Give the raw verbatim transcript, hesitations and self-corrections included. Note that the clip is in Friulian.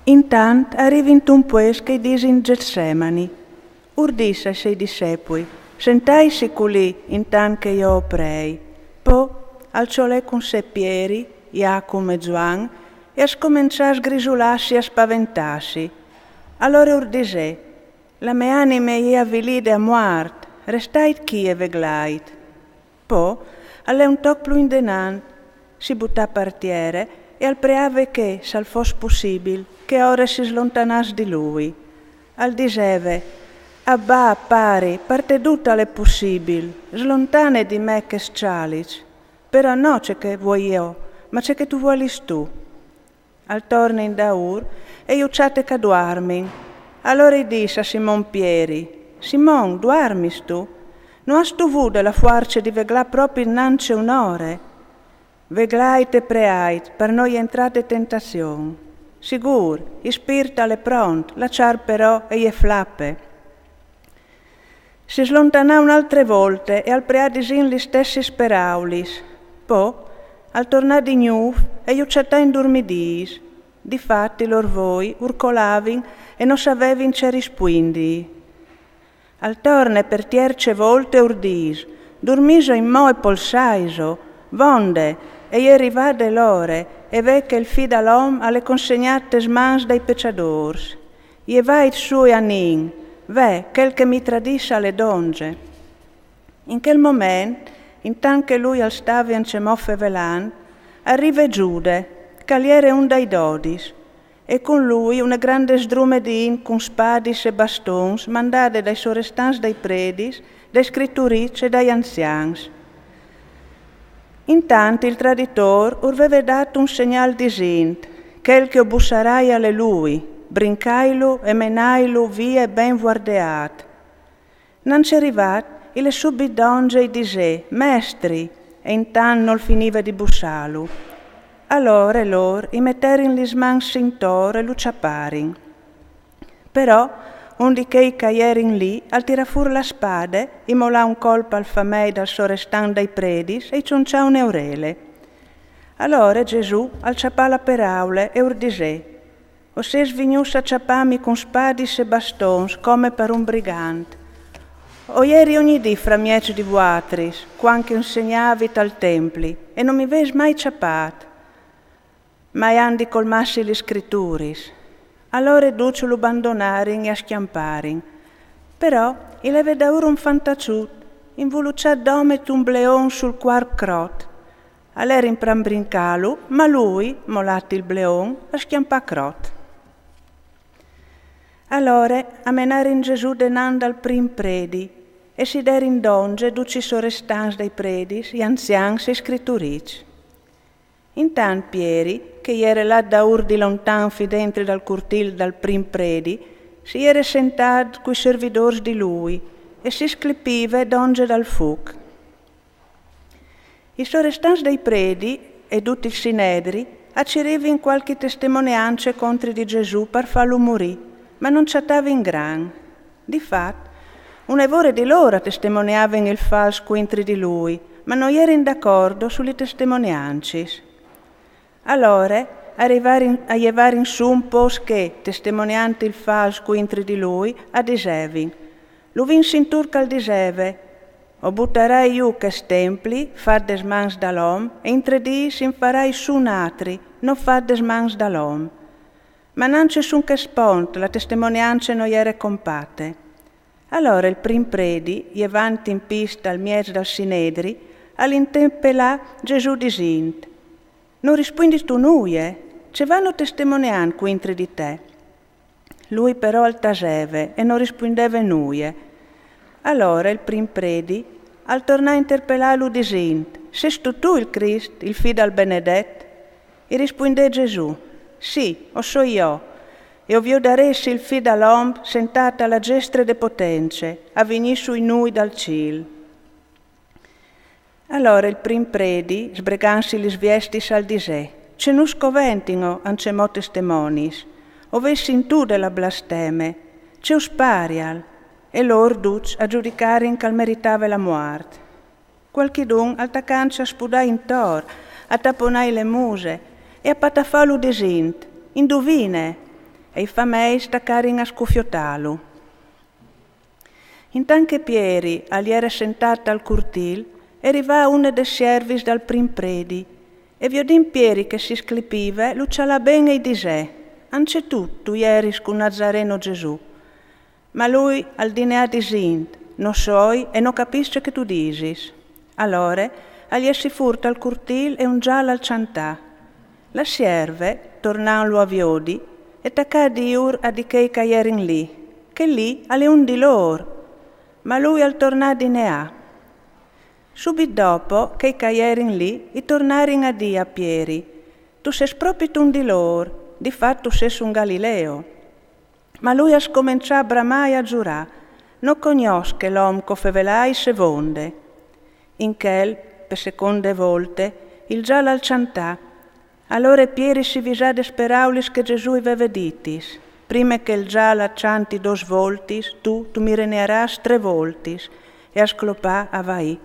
Intant a rivin intun puest che i disin Getsemani. Ur dis ai sei dissepui: «Sentaitsi culì intant che jo o prei». Po al ciolè cun se Pieri, Jacum e Zuan e a scomençà a sgrisulassi e a spaventassi. Alore ur disè: «La me anime e je avilide a muart, restait chi e veglait». Po al lè un toc plui indenant, si butà par tiere e al preave che, s'al fos pussibil, che ore si slontanàs di lui. Al diseve: «Abbà, Pari, par te dut al è pussibil, slontane di me chescj aliçs. Però no ce che vuei jo, ma ce che tu vuelis tu». Al torne indaur e ju ciate ch'a duarmin. Alore i dis a Simon Pieri: «Simon, duarmistu? No astu vude la fuarce di veglà propi nance un'ore? Veglait e preait par no jentrà te tentazion. Sigur, i spirt al è pront, la ciarp però e je flape». Si slontanà une altre volte e al preà disint lis stessis peraulis. Po al tornà di gnûf e ju ciatà indurmidîts. Di fat i lôr voi ur colavin e no savevin ce rispuindii. Al torne par tierce volte e ur dis: «Durmiso inmò e polsaiso? Vonde, e je rivade l'ore, e ve che il fi dal om al è consegnât tes mans dai peçadôrs. Jevait sù e anìn, ve, chel che mi tradìs al è dongje». In chel moment, intant che lui al stave ancjemò fevelant, al rive Giude, ch'al jere un dai dodis, e cun lui une grande sdrume di int cun spadis e bastons mandade dai sorestants dai predis, dai scriturîçs e dai anzians. Intant il traditôr ur veve dât un segnâl disint: «Chel che o bussarai al è lui, brincailu e menailu vie ben vuardeât». Nance rivât, i lè subit dongje e i disè: «Mestri», e intant nol finive di bussâlu. Alore lôr i meterin lis mans intor e lu ciaparin. Però un di chei ch'a jerin li al tirà fûr la spade, i molà un colp al famei dal sorestant dai predis e i cionçà une orele. Alore Gesù al ciapà la peraule e ur disè: «O sês vignûts a ciapâmi cun spadis e bastons come par un brigant. O jeri ogni dì framieç di vuatris, cuant che o insegnavi tal templi, e no mi vês mai ciapât. Ma e àn di colmâsi lis scrituris». Alore ducj lu bandonarin e a scjamparin. Però i leve daûr un fantaçut, invuluçât dome tun bleon sul cuarp crot. Al jere in pran brincâlu, ma lui, molât il bleon, al scjampà crot. Alore a menarin Gesù denant dal prin predi, e si derin dongje ducj i sorestants dai predis, i anzians e i scriturîçs. Intant Pieri, che i jere lât daûr di lontan fin dentri dal curtîl dal prin predi, si jere sentât cui servidôrs di lui e si sclipive dongje dal fûc. I sorestants dai predi e dut il sinedri a cirivin cualchi testemoneance contri di Gesù par fâlu murî, ma no 'nt ciatavin gran. Di fat, une vore di lôr a testemoneavin il fals cuintri di lui, ma no jerin d'acordo su li testemoneancis. Alore a rivarin, a jevarin sù un pôcs che, testemoneant il fals cuintri di lui, a disevin: «Lu vin sintût ch'al diseve: O butarai jù chest templi, fat des mans dal om, e in trê dîs in farai sù un atri, no fat des mans dal om». Ma nancje sun chest pont la testemoneance no jere compate. Alore il prin predi, jevant in pista al mieç dal sinedri, al interpelà Gesù disint: «No rispuindistu nuie? Ce vano testemoneant cuintri di te?» Lui però al taseve e no rispuindeve nuie. Alore il prin predi al tornà a interpelâlu disint: «Sêstu tu il Crist, il fi dal Benedet?» I rispuindè Gesù: «Sì, o soi jo, e o viodarês il fi dal om sentât a la gestre de potence, a vignî sui nûi dal cîl». Alore il prin predi, sbregantsi lis viestis, al disè: «Ce nus coventino ancjemò testemonis? O vês sintude la blasteme, ce us parial?» E lôr ducj a judicarin ch'al meritave la muart. Cualchidun al tacà ancje a spudâi intor, a taponâi le muse e a patafâlu disint: «Induvine!» E i fameis tacarin a scufiotalu. Intant che Pieri al jere sentât tal curtîl, e rivà une des siervis dal prin predi, e viodint Pieri che si sclipive, lu cjalà ben e i disè: «Ancje tu, tu jeris cul Nazareno Gesù?» Ma lui al dineà disint: «No soi e no capìs ce che tu disis.» Alore al jessì fûr tal curtîl e un zâl al cjantà. La sierve, tornantlu a viodi, e tacà a dîur a di chei che a jerin li: «Chel li al è un di lôr.» Ma lui al tornà a dineâ. Subit dopo, chei che a jerin li i tornarin a dî a Pieri: «Tu sês propit un di lôr, di fat tu sês un Galileo.» Ma lui al scomençà a bramâ e a zurâ: «No cognòs chel om ch'o fevelà i sevonde.» In chel, pe seconde volte, il zâl al cjantà. Alore Pieri si visà des peraulis che Gesù i veve ditis: «Prime che il zâl al cjanti dôs voltis, tu, tu mi renearâs trê voltis.» E al sclopà a vaî.